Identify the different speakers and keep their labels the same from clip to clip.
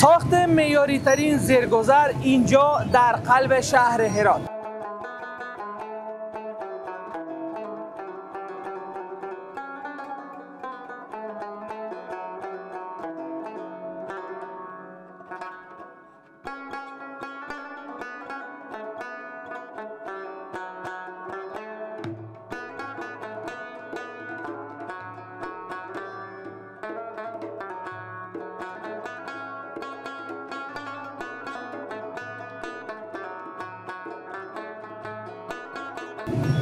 Speaker 1: ساخت معیاری ترین زیرگذر اینجا در قلب شهر هرات.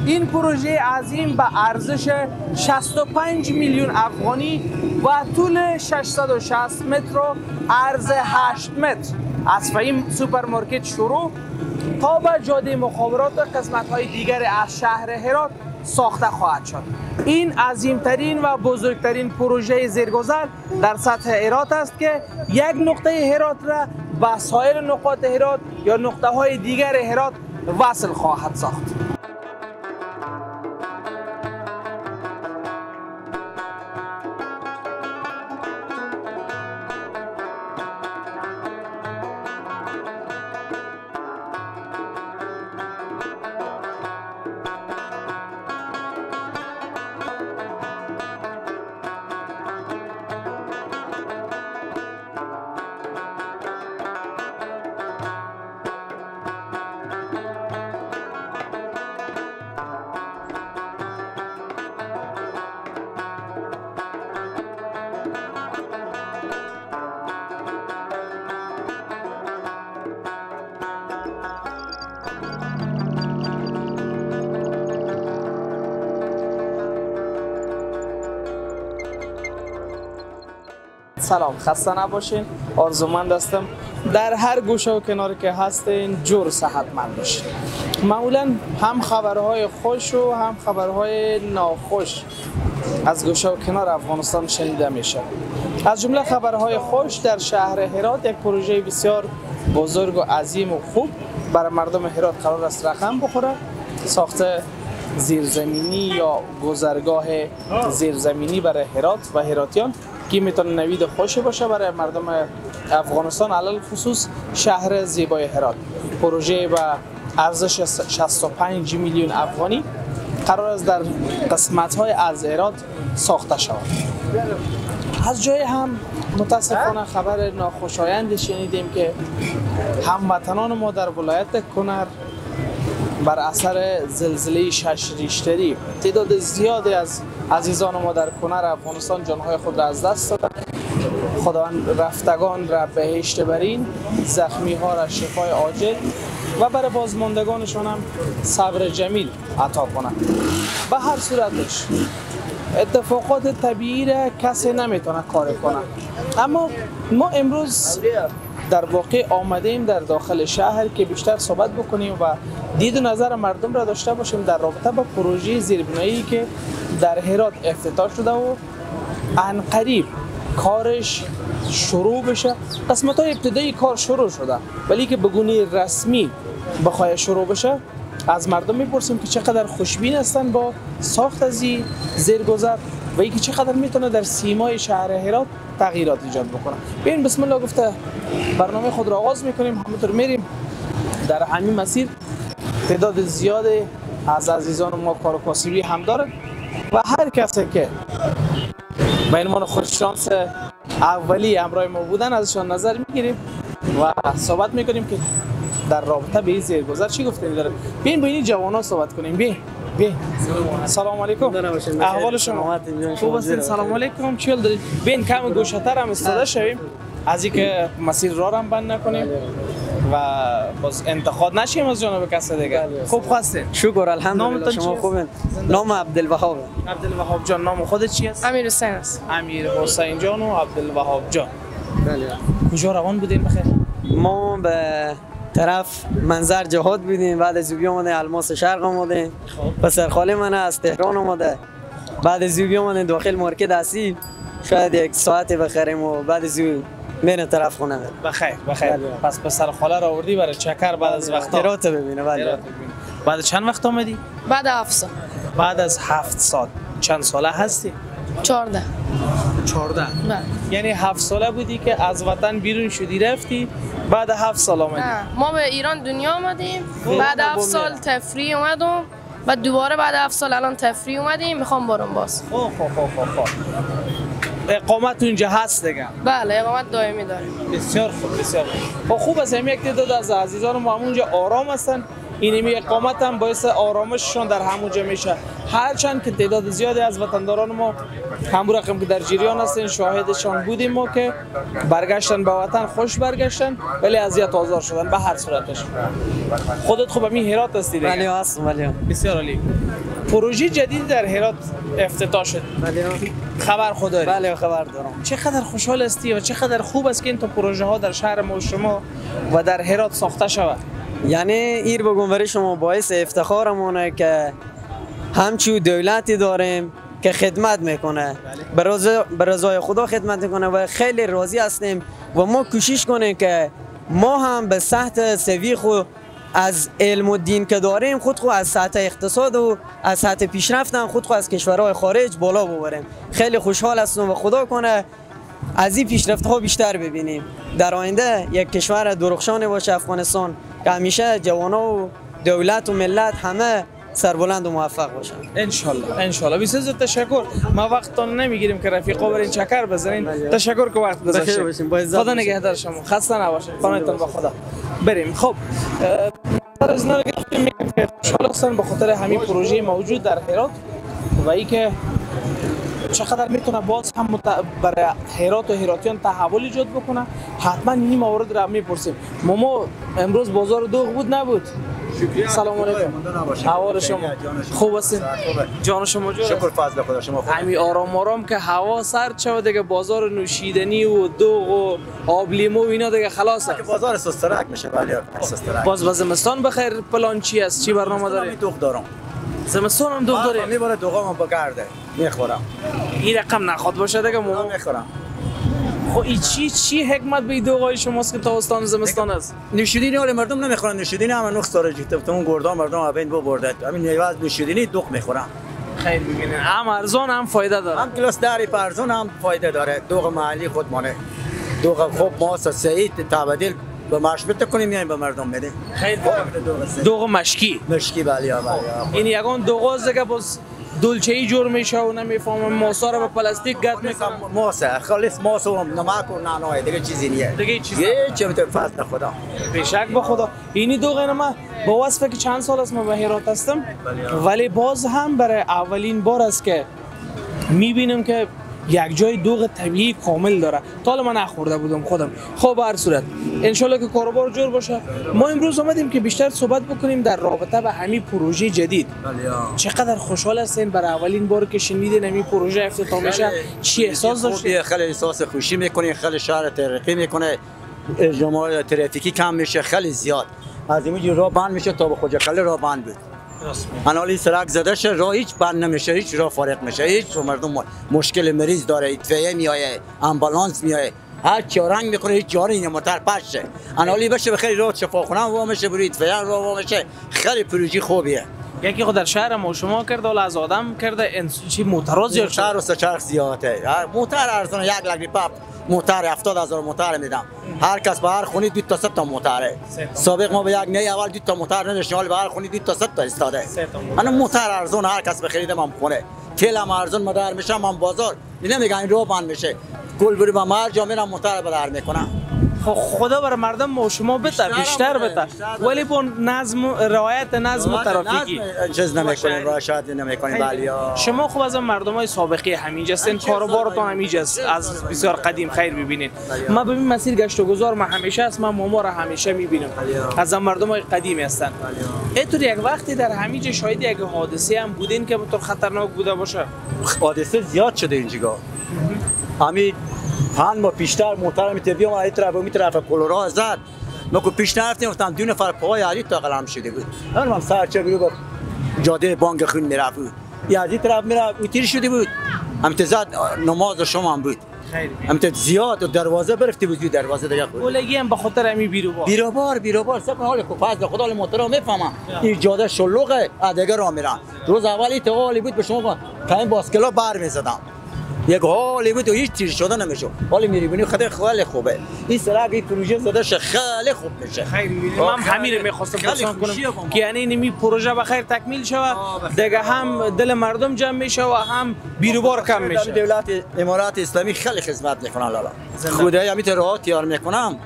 Speaker 1: این پروژه عظیم به ارزش 65 میلیون افغانی و طول 660 متر و عرض 8 متر از فهیم سوپرمارکت شروع تا به جاده مخابرات و قسمت‌های دیگر از شهر هرات ساخته خواهد شد. این عظیمترین و بزرگترین پروژه زیرگذر در سطح هرات است که یک نقطه هرات را به سایر نقاط هرات یا نقطه‌های دیگر هرات وصل خواهد ساخت. سلام، خسته نباشین، آرزومند هستم در هر گوشه و کنار که هستین جور صحتمند باشین. معمولا هم خبرهای خوش و هم خبرهای ناخوش از گوشه و کنار افغانستان شنیده میشه. از جمله خبرهای خوش در شهر هرات یک پروژه بسیار بزرگ و عظیم و خوب برای مردم هرات قرار است رقم بخوره. ساخت زیرزمینی یا گذرگاه زیرزمینی برای هرات و هراتیان که میتونه نوید خوشی باشه برای مردم افغانستان، علل خصوص شهر زیبای هرات. پروژه به ارزش 65 میلیون افغانی قرار است در قسمت‌های از هرات ساخته شود. از جای هم متاسفانه خبر ناخوشایند شنیدیم که هموطنان ما در ولایت کنر بر اثر زلزله 6 ریشتری تعداد زیادی از عزیزان ما در کنر افغانستان جانهای خود را از دست دادند. خداوند رفتگان را بهشت برین، زخمی ها را شفای عاجل و برای بازماندگانشان هم صبر جمیل عطا کند. به هر صورتش اتفاقات طبیعی را کسی نمیتونه کار کنه، اما ما امروز در واقع آمدیم در داخل شهر که بیشتر صحبت بکنیم و دید و نظر مردم را داشته باشیم در رابطه با پروژه زیربنایی که در هرات افتتاح شده و عنقریب کارش شروع بشه. قسمت های ابتدایی کار شروع شده، ولی که به گونه رسمی بخواه شروع بشه از مردم میپرسیم که چقدر خوشبین هستن با ساخت از این زیرگذر و اینکه چقدر میتونه در سیمای شهر هرات تغییرات ایجاد بکنه. ببین بسم الله گفته برنامه خود را آغاز میکنیم. همونطور میریم در همین مسیر تعداد زیاد از عزیزان ما کار و کاسبی هم دارن و هر کسی که به عنوان خوششانس اولی همراه ما بودن ازشان نظر میگیریم و صحبت میکنیم که در رابطه به این زیرگذر چی گفتنی داره. بیاین با این جوانا صحبت کنیم. بیاین. سلام علیکم، احوال شما خوب هستین؟ سلام علیکم، چی دارید؟ بیاین کم گوشه‌تر هم استاده شویم از اینکه مسیر را هم بند نکنیم و باز انتقاد نشیم از جانب کس دیگه. خوب خواستین؟
Speaker 2: شکر الحمدلله. شما خوبین؟ نام عبدالوهاب.
Speaker 1: عبدالوهاب جان، نام خودت چی است؟
Speaker 3: امیر حسین است.
Speaker 1: امیر حسین جان و عبدالوهاب جان.
Speaker 2: بله.
Speaker 1: کجا روان بودین بخیر؟
Speaker 2: ما به طرف منظر جهاد بودیم، بعد از او آمده الماس شرق آمده. پسر خاله من از تهران آمده. بعد از او آمده داخل مارکت هستی، شاید یک ساعت بخریم و بعد از او میرم طرف خونه.
Speaker 1: بخیر بخیر. پس پسر خاله را آوردی برای چکر بعد از وقت
Speaker 2: هرات ببینه. بله.
Speaker 1: بعد چند وقت آمدی؟
Speaker 3: بعد 7 سال.
Speaker 1: بعد از 7 سال. چند ساله هستی؟
Speaker 3: 14.
Speaker 1: 14.
Speaker 3: بله.
Speaker 1: یعنی 7 ساله بودی که از وطن بیرون شدی رفتی، بعد 7 سال آمدی؟
Speaker 3: نه، ما به ایران دنیا آمدیم، بعد 7 سال تفریح اومدم، بعد دوباره بعد 7 سال الان تفریح اومدیم، میخوام برم باز.
Speaker 1: خب خب خب خب. اقامت اونجا هست دیگه؟
Speaker 3: بله، اقامت دائمی داریم.
Speaker 1: بسیار خوب، بسیار خوب. خوب است. یک تعداد از عزیزان ما اونجا آرام هستن، اینمی اقامت هم باعث آرامششون در همونجا میشه. هرچند که تعداد زیادی از وطنداران ما همون رقم که در جریان هستن، شاهدشان بودیم ما که برگشتن به وطن، خوش برگشتن، ولی اذیت آزار شدن به هر صورتش. خودت خوب همین هرات هستی دیگه؟
Speaker 2: بله هستم. بله.
Speaker 1: بسیار عالی. پروژه جدید در هرات افتتاح شد.
Speaker 2: بله.
Speaker 1: خبر خود داری؟
Speaker 2: بله خبر دارم.
Speaker 1: چقدر خوشحال هستی و چقدر خوب است که این تو پروژه ها در شهر ما شما و در هرات ساخته شود؟
Speaker 2: یعنی ایر بگم برای شما باعث افتخارمونه که همچو دولتی داریم که خدمت میکنه، به رضای خدا خدمت میکنه و خیلی راضی هستیم و ما کوشش کنیم که ما هم به سطح سوی خود از علم و دین که داریم خود خو از سطح اقتصاد و از سطح پیشرفت هم خود خو از کشورهای خارج بالا ببریم. خیلی خوشحال هستم و خدا کنه از این پیشرفت ها بیشتر ببینیم در آینده. یک کشور درخشان باشه افغانستان که همیشه جوانا و دولت و ملت همه سربلند و موفق باشن
Speaker 1: انشالله. انشالله. بسیار تشکر. ما وقتتون نمیگیریم که رفیقا برین چکر بزنین. تشکر که وقت گذاشتین. خدا نگهدار شما. خسته نباشین. پناهتون با خدا. بریم. خب از اینا گرفتیم که خوشحال هستن به خاطر همین پروژه موجود در هرات و ای که چقدر میتونه باز هم برای هرات و هراتیان تحول ایجاد بکنه. حتما این موارد را میپرسیم. ما امروز بازار دوغ بود نبود؟ سلام علیکم. احوال شما خوب هستین؟ جان شما جور؟
Speaker 4: شکر فضل خدا. شما خوب؟
Speaker 1: همین آرام آرام که هوا سرد شد دیگه بازار نوشیدنی و دوغ و آب لیمو و اینا دیگه خلاص است.
Speaker 4: بازار سسترک میشه. ولی سسترک.
Speaker 1: باز زمستان بخیر پلان چی است؟ چی برنامه داری؟
Speaker 4: دوغ دارم.
Speaker 1: زمستان هم دوغ داری؟
Speaker 4: میبره دوغام با گرده میخورم.
Speaker 1: این رقم نخواد باشه دیگه ما
Speaker 4: میخورم.
Speaker 1: خب این چی حکمت به دوغای شماست که تابستان زمستان است؟
Speaker 4: نوشیدنی حال مردم نمیخورن. نوشیدنی هم نخ ساره جیت اون گردان مردم ابین ببرده. همین نیواز نوشیدنی دوغ میخورن.
Speaker 1: خیر ببینین، هم ارزان هم فایده داره.
Speaker 4: هم کلاس داری ارزان هم فایده داره. دوغ محلی خودمانه. دوغ خوب ماست سعید تبدیل به مشبت کنیم میایم به مردم میدیم.
Speaker 1: خیر دوغ مشکی.
Speaker 4: مشکی بله بله.
Speaker 1: این یگان دوغ دیگه باز دلچه‌ای جور میشه و نمیفهمم ماسا رو با پلاستیک گرد میکنن.
Speaker 4: ماسه خالص ماسه و نمک و نعناع دیگه چیزی نیست. دیگه چیزی چه میتونه فضل خدا.
Speaker 1: بیشک به خدا. اینی دوغ اینا ما با وصفه که چند سال است ما به هرات هستم، ولی باز هم برای اولین بار است که میبینم که یک جای دوغ طبیعی کامل داره. تا حالا من نخورده بودم خودم. خب هر صورت انشالله که کاروبار جور باشه. ما امروز آمدیم که بیشتر صحبت بکنیم در رابطه به همین پروژه جدید. چقدر خوشحال هستین برای اولین بار که شنیدین همین پروژه افتتاح میشه؟ چی احساس داشتین؟
Speaker 4: خیلی احساس خوشی میکنین. خیلی شهر ترقی میکنه، اجتماع ترافیکی کم میشه خیلی زیاد. از اینجا راه بند میشه تا به خوجه راه بند بود. انالی سرک زده شه راه هیچ بند نمیشه، هیچ راه فارغ میشه، هیچ مردم مشکل مریض داره، اطفائیه میایه، آمبولانس میایه، هر چی رنگ میکنه هیچ جاری اینه موتر پشه. انالی بشه به خیلی راه شفاخونه وا میشه، برای اطفائیه راه وا میشه. خیلی پروژه خوبیه.
Speaker 1: یکی خود در شهر ما شما کرده ولی از آدم کرده چی موتورا زیاد شده.
Speaker 4: موتور و سه چرخ زیاده. موتور ارزان 1 لک پپ موتور 70,000 موتور میدم. هر کس به هر خونه 2 تا 3 تا موتوره. سابق ما به یک نه اول 2 تا موتور نداشتیم، حالا به هر خونه 2 تا 3 تا ایستاده. انا موتور ارزان هر کس بخریده من خونه. تیل هم ارزان مدار میشه من بازار. اینا میگن این رو بند میشه. گل بری با مر جا میرم موتور بدر میکنم.
Speaker 1: خدا بر مردم ما شما بده بیشتر بده، ولی با نظم رعایت نظم و ترافیکی
Speaker 4: چیز نمیکنیم، رعایت نمیکنیم. بله
Speaker 1: شما خوب از مردم های سابقه همینجا هستین، کاروبارتون همینجاست از بسیار قدیم. خیر ببینین ما ببین مسیر گشت و گذار ما همیشه است، ما ماما را همیشه میبینم، از مردم های قدیم هستن. اینطور یک وقتی در همینجا شاید یک حادثه هم بودین که بطور خطرناک بوده باشه؟
Speaker 4: حادثه زیاد شده اینجا. همین پنج ماه پیشتر موتر میتوی اومد این طرف و می طرف کلورا زد. ما که پیش نرفتیم گفتم 2 نفر پای علی تا قلم شده بود. من سرچه بود جاده بانک خون میرفت. یه از این طرف میرفت او تیر شده بود. هم زد نماز شما هم بود. هم زیاد و دروازه برفتی بود، دروازه دیگه خورد.
Speaker 1: اولگی هم به خاطر همین بیروبار.
Speaker 4: بیروبار سب حال خو فضل خدا موتورا میفهمم. این جاده شلوغه، دیگه راه میرن. روز اولی توالی بود به شما تا این باسکلا بر میزدم. یک حالی بود و هیچ تیر شده نمیشه. حالی میری ببینی خیلی خیلی خوبه. این سرک این پروژه زده شه خیلی خوب میشه.
Speaker 1: خیلی من همین رو میخواستم پرسان کنم که یعنی اینمی پروژه بخیر تکمیل شود، دیگه هم دل مردم جمع میشه و هم بیروبار کم میشه.
Speaker 4: دولت امارات اسلامی خیلی خدمت میکنن لالا. خدای همین راه تیار میکنم.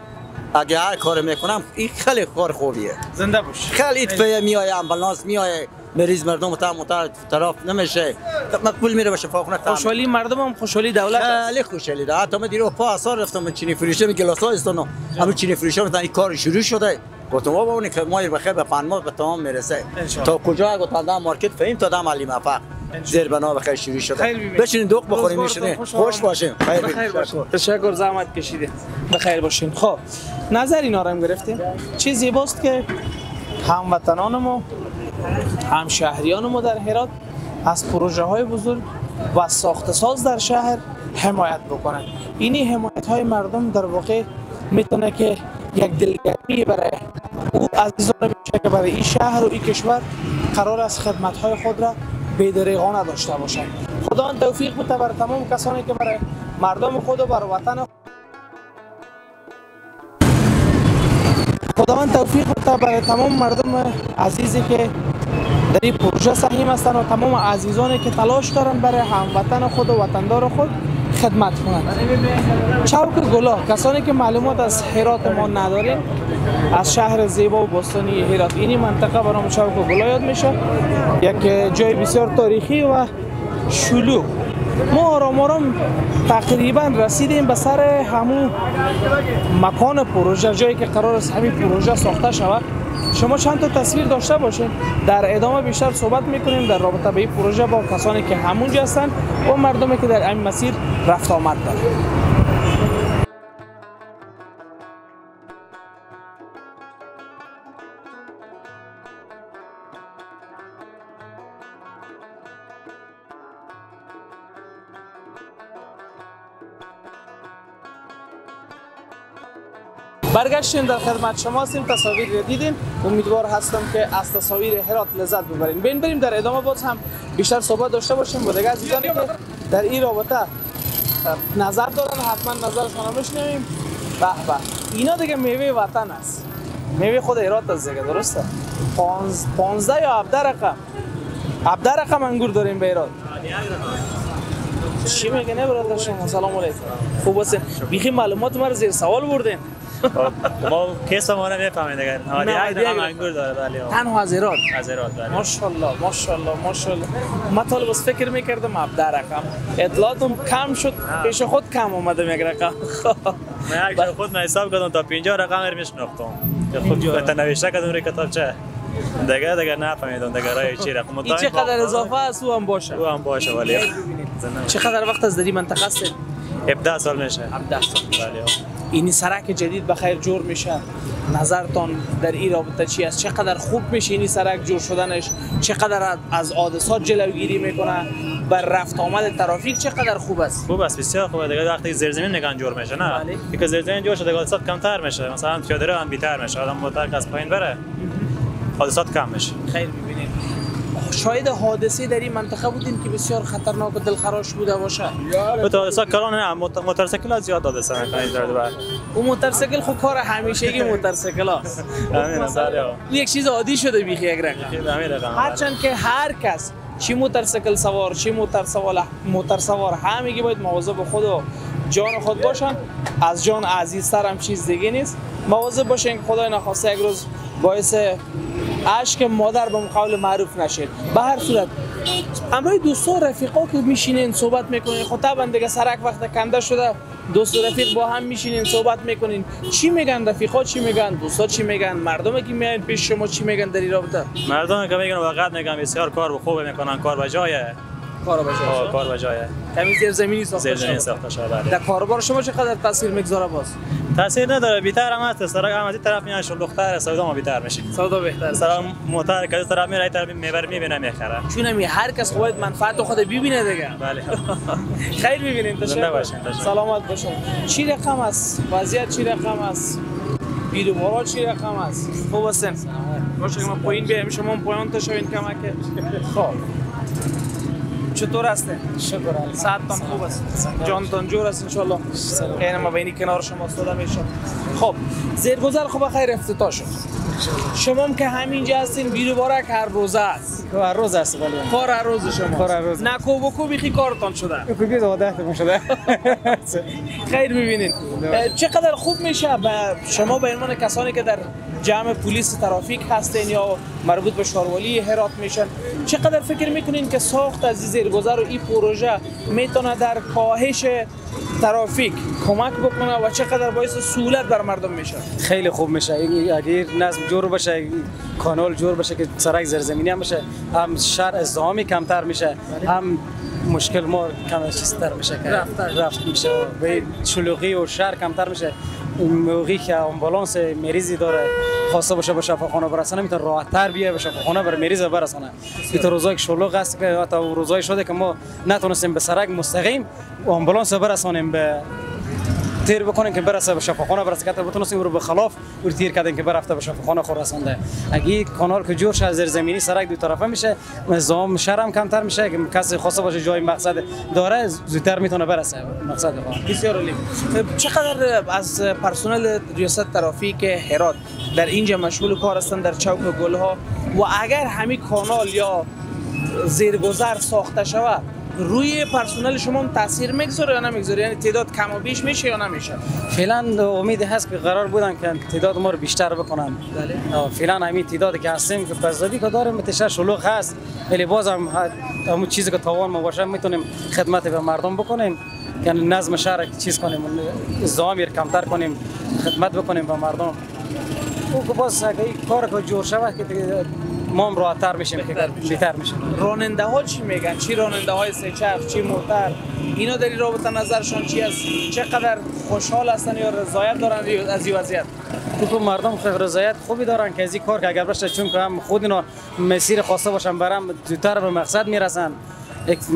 Speaker 4: اگه هر کار میکنم این خیلی کار خوبیه.
Speaker 1: زنده باش.
Speaker 4: خیلی اطفایه میایه، آمبولانس میایه، مریض مردم تا طرف نمیشه، مقبول میره به شفاخونه.
Speaker 1: خوشحالی مردم هم خوشحالی دولت است.
Speaker 4: خیلی خوشحالی ده. حتی من دیروز پا اثر رفتم، من چینی فروشی می گلاس استونو، همون چینی فروشی مثلا این کار شروع شده. گفتم بابا اون که ما بخیر به 5 ماه به تمام میرسه. تا کجا گفتم دم مارکت فهمیم تا دم علی مفق. زیر بنا بخیر شروع شده. بشینین دوغ بخوریم میشینه. خوش باشیم. خیر باشین.
Speaker 1: تشکر، زحمت کشیدید. بخیر باشین. خب نظر اینا رو هم گرفتیم. چیز زیباست که هموطنان ما، همشهریان ما در هرات از پروژه های بزرگ و ساخت ساز در شهر حمایت بکنند. اینی حمایت های مردم در واقع میتونه که یک دلگرمی برای او عزیزان بشه که برای این شهر و این کشور قرار است خدمت های خود را بی‌دریغانه داشته باشند. خدا توفیق بده بر تمام کسانی که برای مردم خود و بر وطن خداوند توفیق بده برای تمام مردم عزیزی که در این پروژه سهیم هستند و تمام عزیزانی که تلاش دارند برای هموطن خود و وطندار خود خدمت کنند. چوک گلا، کسانی که معلومات از هرات ما نداریم، از شهر زیبا و باستانی هرات، اینی منطقه به نام چوک گلا یاد میشه، یک جای بسیار تاریخی و شلوغ. ما آرام آرام تقریبا رسیدیم به سر همون مکان پروژه، جایی که قرار است همین پروژه ساخته شود. شما چند تا تصویر داشته باشین، در ادامه بیشتر صحبت میکنیم در رابطه به این پروژه با کسانی که همونجا هستن و مردمی که در این مسیر رفت آمد دارن. برگشتیم در خدمت شما هستیم. تصاویر رو دیدین، امیدوار هستم که از تصاویر هرات لذت ببرین. بین بریم در ادامه باز هم بیشتر صحبت داشته باشیم با دیگه عزیزانی که در این رابطه نظر دارن، حتما نظرشون رو میشنویم. به به، اینا دیگه میوه وطن است، میوه خود هرات است دیگه، درسته؟ 15 یا 17 رقم، 17 رقم انگور داریم به هرات. چی میگه نه برادر شما؟ سلام علیکم، خوب هستین؟ بیخی معلومات ما رو زیر سوال بردین.
Speaker 5: ما کس ما نمیفهمیم دیگه. 91 رقم انگور داره. بله،
Speaker 1: تنها از هرات.
Speaker 5: از هرات، بله.
Speaker 1: ماشاءالله ماشاءالله ماشاءالله. ما تا بس فکر میکردم 17 رقم، اطلاعاتم کم شد، پیش خود کم اومدم یک رقم.
Speaker 5: من یک خود من حساب کردم تا 50 رقم رو میشناختم. خود تا نوشته کردم روی کتابچه. دیگه نفهمیدم دیگه رای چی رقم.
Speaker 1: این چقدر اضافه است او هم باشه.
Speaker 5: او هم باشه ولی
Speaker 1: چقدر وقت از در این منطقه است؟
Speaker 5: 17 سال میشه.
Speaker 1: 17 سال.
Speaker 5: بله.
Speaker 1: این سرک جدید بخیر جور میشه، نظرتان در این رابطه چی است؟ چقدر خوب میشه این سرک جور شدنش؟ چقدر از حادثات جلوگیری میکنه؟ بر رفت آمد ترافیک چقدر خوب است؟
Speaker 5: خوب است، بسیار خوبه دیگه. وقتی زیرزمین نگان جور میشه نه، که زیرزمین جور شده دیگه حادثات کمتر میشه، مثلا پیاده رو هم بیشتر میشه، آدم موتور از پایین بره حادثات کم میشه.
Speaker 1: خیر میبینید. شاید حادثه در این منطقه بودیم که بسیار خطرناک و دلخراش بوده باشه.
Speaker 5: تو حادثه کلان نه، موتورسیکل زیاد حادثه میکنه در دو.
Speaker 1: او موتورسیکل خو کار همیشگی موتورسیکل است.
Speaker 5: همین بله.
Speaker 1: یک چیز عادی شده بیخی یک رقم.
Speaker 5: همین رقم.
Speaker 1: هرچند که هر کس چی موتورسیکل سوار چی موتور سوار همگی باید مواظب خود و جان خود باشن. از جان عزیزتر هم چیز دیگه نیست. مواظب باشین که خدای نخواسته یک روز باعث اشک مادر به قول معروف نشید. به هر صورت همراه دوستا و رفیقا که میشینین صحبت میکنین، خب طبعا دیگه سرک وقت کنده شده، دوست و رفیق با هم میشینین صحبت میکنین، چی میگن رفیقا، چی میگن دوستا، چی میگن مردم که میاین پیش شما، چی میگن در این رابطه؟
Speaker 5: مردم که میگن واقعا میگن بسیار کار خوب میکنن، کار به جایه.
Speaker 1: کار به جایه.
Speaker 5: کار به جایه.
Speaker 1: همین زیرزمینی ساخته شده.
Speaker 5: زیرزمینی ساخته شده. بله.
Speaker 1: در کاروبار شما چقدر تاثیر میگذاره باز؟
Speaker 5: تاثیر نداره، بی‌تر هم هست. سرک هم از این طرف میاد شلوغ‌تر، سودا ما بی‌تر میشه.
Speaker 1: سودا بهتر.
Speaker 5: سرک موتور که از طرف میره، این طرف میبره میبینه میخره.
Speaker 1: چون همی هر کس باید منفعت خود ببینه دیگه.
Speaker 5: بله.
Speaker 1: خیر ببینین، تشکر. سلامت باشین. چی رقم است؟ وضعیت چی رقم است؟ بیروبارا چی رقم است؟ خوب هستین؟ باشه ما پایین بیایم، شما پایین تا شوین کمک. خب. چطور هستین؟
Speaker 2: شکر الله.
Speaker 1: صحتتان خوب است؟ جانتان جور است انشالله. این ما بینی کنار شما استاده میشم. خب زیرگذر خب بخیر افتتاح شد. شما هم که همینجا هستین، بیروبارک هر روزه است.
Speaker 2: هر روز است ولی
Speaker 1: کار هر روز شما.
Speaker 2: کار هر روز.
Speaker 1: نکو بکو بیخی کارتان شده.
Speaker 2: کوبی عادت ما شده.
Speaker 1: خیر ببینین. چقدر خوب میشه به شما به عنوان کسانی که در جمع پلیس ترافیک هستین یا مربوط به شاروالی هرات میشن، چقدر فکر میکنین که ساخت از این زیرگذر و این پروژه میتونه در کاهش ترافیک کمک بکنه و چقدر باعث سهولت بر مردم میشه؟
Speaker 2: خیلی خوب میشه اگر نظم جور بشه، کانال جور بشه که سرک زیرزمینی هم بشه، هم شهر ازدحامی کمتر میشه، هم مشکل ما کم چیزتر میشه که رفت میشه، به شلوغی و شهر کمتر میشه. موقعی که آمبولانس مریضی داره خواسته باشه به شفاخانه برسانه میتونه راحت‌تر بیه به شفاخانه بر مریض برسانه. این روزایی که شلوغ است که حتی روزایی شده که ما نتونستیم به سرک مستقیم آمبولانس برسانیم، به تیر بکنیم که برسه به شفاخانه برسه، که بتونستیم رو به خلاف او تیر کردیم که برفته به شفاخانه خود رسانده. اگه کانال که جور شه زیرزمینی سرک دو طرفه میشه، ازدحام شهر هم کمتر میشه که کسی خواسته باشه جای مقصد داره زودتر میتونه برسه مقصد خود.
Speaker 1: بسیار عالی. چقدر از پرسنل ریاست ترافیک هرات در اینجا مشغول کار هستند در چوک گلها و اگر همین کانال یا زیرگذر ساخته شود روی پرسنل شما تاثیر میگذاره یا نمیگذاره؟ یعنی تعداد کم و بیش میشه یا نمیشه؟
Speaker 2: فعلا امید هست که قرار بودن که تعداد ما رو بیشتر بکنن. بله. فعلا همین تعدادی که هستیم که پزدادی که داریم تشر شلوغ هست، ولی بازم همون چیزی که توان ما باشه میتونیم خدمت به مردم بکنیم که نظم شهر چیز کنیم، ازدحام کمتر کنیم، خدمت بکنیم به مردم. او که باز اگه کار که جور شود که ما هم راحت‌تر میشیم، بهتر میشیم.
Speaker 1: راننده ها چی میگن؟ چی راننده های سه چرخ، چی موتر، اینا در این رابطه نظرشان چی است؟ چقدر خوشحال هستن یا رضایت دارن از این وضعیت؟
Speaker 2: تو مردم خیلی رضایت خوبی دارن که از این کار که اگر باشه، چون که هم خود اینا مسیر خواسته باشن برام زودتر به مقصد میرسن،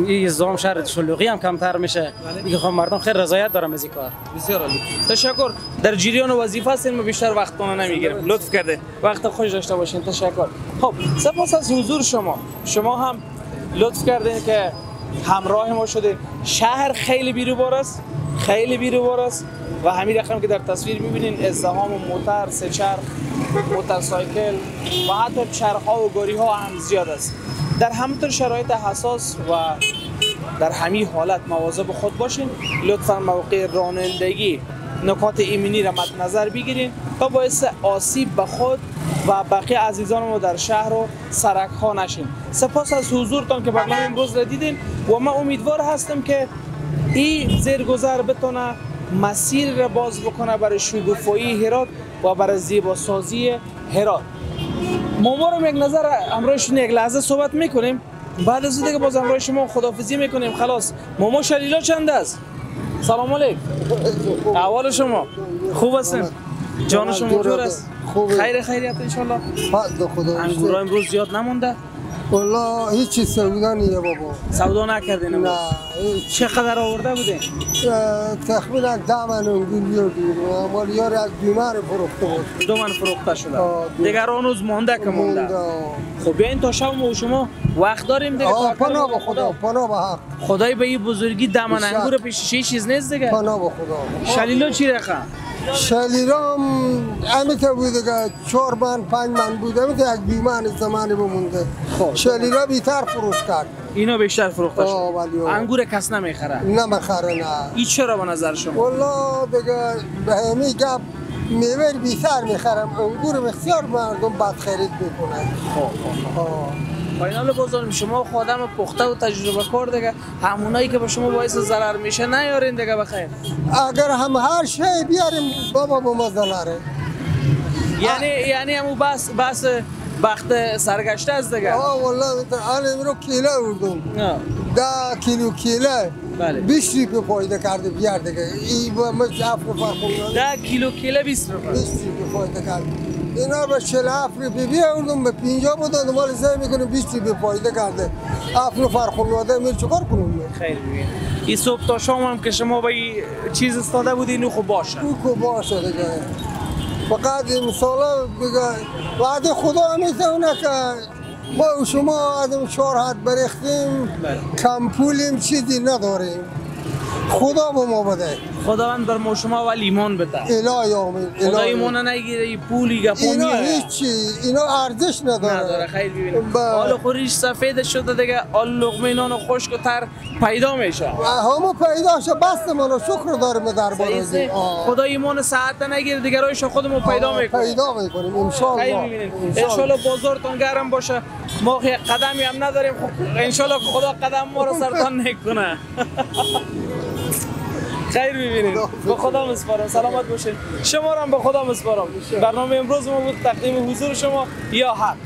Speaker 2: این ازدحام شهر شلوغی هم کمتر میشه. دیگه خب مردم خیلی رضایت دارن از این کار.
Speaker 1: بسیار عالی. تشکر. در جریان وظیفه هستین، ما بیشتر وقتتون نمیگیریم. لطف کرده. وقت خوش داشته باشین. تشکر. خب سپاس از حضور شما. شما هم لطف کردین که همراه ما شدین. شهر خیلی بیروبار است، خیلی بیروبار است و همین رقم که در تصویر میبینین ازدحام موتر، سه چرخ، موتورسایکل و حتی چرخ‌ها و گاری‌ها هم زیاد است. در همینطور شرایط حساس و در همین حالت مواظب خود باشین. لطفا موقع رانندگی نکات ایمنی را مد نظر بگیرین تا باعث آسیب به خود و بقیه عزیزان ما در شهر و سرک ها نشین. سپاس از حضورتان که برنامه امروز را دیدین و من امیدوار هستم که این زیرگذر بتونه مسیر را باز بکنه برای شکوفایی هرات و برای زیباسازی هرات. ما رو یک نظر همراهشون یک لحظه صحبت میکنیم، بعد از دیگه باز همراه شما خداحافظی میکنیم. خلاص. ماما شلیلا چند است؟ سلام علیک. احوال شما خوب هستین؟ جان شما جور است؟ خیر خیریت ان شاء الله.
Speaker 6: خدا
Speaker 1: انگورا امروز زیاد نمونده؟
Speaker 6: والله هیچ سودا نیه بابا.
Speaker 1: سودا نکردین امروز؟
Speaker 6: نه.
Speaker 1: چقدر آورده بودین؟
Speaker 6: تخمیناً 10 من انگور بیاردیم. مال یار از 2 من فروخته بود.
Speaker 1: 2 من فروخته شده. دیگر هنوز مونده که مونده. خب بیاین تا شب ما و شما وقت داریم دیگه.
Speaker 6: پناه به خدا، پناه به حق.
Speaker 1: خدای به این بزرگی 10 من انگور پیش چه چیز نیست دیگه.
Speaker 6: پناه به خدا.
Speaker 1: شلیلو چی رقم؟
Speaker 6: شلیرام همیته بوده که 4 من 5 من بوده، همیته یک 2 من زمانی بمونده. خب شلیرا بیشتر فروش کرد.
Speaker 1: اینا بیشتر فروخته شد. انگور کس نمیخره.
Speaker 6: نمیخره نه.
Speaker 1: این چرا به نظر شما؟
Speaker 6: والله دیگه به همین گپ میوه بیشتر میخرم، انگور بسیار مردم بد خرید میکنن.
Speaker 1: خب فاینال بازار شما خودم پخته و تجربه کار دیگه، همونایی که به شما باعث ضرر میشه نیارین دیگه بخیر.
Speaker 6: اگر هم هر شی بیاریم بابا به ما ضرره.
Speaker 1: یعنی همون بس بخت سرگشته است دیگه.
Speaker 6: آه والله الان امروز کیله آوردم. 10 کیلو کیله. بله. 20 روپیه فایده کرده بیار دیگه. این با ما 7 نفر خونه.
Speaker 1: 10 کیلو کیله 20 روپیه.
Speaker 6: 20 روپیه فایده کرده. اینا به 47 روپیه بیاوردم به 50 بودن، مال زی میکنم 20 روپیه فایده کرده. 7 نفر خانواده میر چیکار کنم؟
Speaker 1: خیلی ببین. این صبح تا شام هم که شما با این چیز استاده بودین خوب باشه.
Speaker 6: خوب باشه دیگه. فقط این سالا دیگه وعده خدا میتونه که ما و شما آدم 4 حد برختیم، کم پولیم، چیزی نداریم. خدا به ما بده.
Speaker 1: خداوند بر ما شما ولی ایمان بده.
Speaker 6: الهی آمین.
Speaker 1: خدا ایمان نگیره، ای پولی گپو
Speaker 6: اینا
Speaker 1: میره.
Speaker 6: هیچی، اینا ارزش نداره.
Speaker 1: نداره. خیر ببینیم. حالا خوریش سفید شده دیگه، حال لقمه نان خشک و تر پیدا میشه.
Speaker 6: همو پیدا شه، بس ما شکر داریم درباره.
Speaker 1: خدا ایمان ساعت نگیره دیگه، راهش خودمون پیدا میکنیم.
Speaker 6: پیدا میکنیم ان شاء الله.
Speaker 1: خیر ببینیم. ان شاء الله بازارتون گرم باشه. ما قدمی هم نداریم، ان شاء الله خدا قدم ما رو سرطان نکنه. خیر ببینید. به خدا مسپارم. سلامت باشید. شما را هم به خدا مسپارم. برنامه امروز ما بود تقدیم حضور شما یا حق.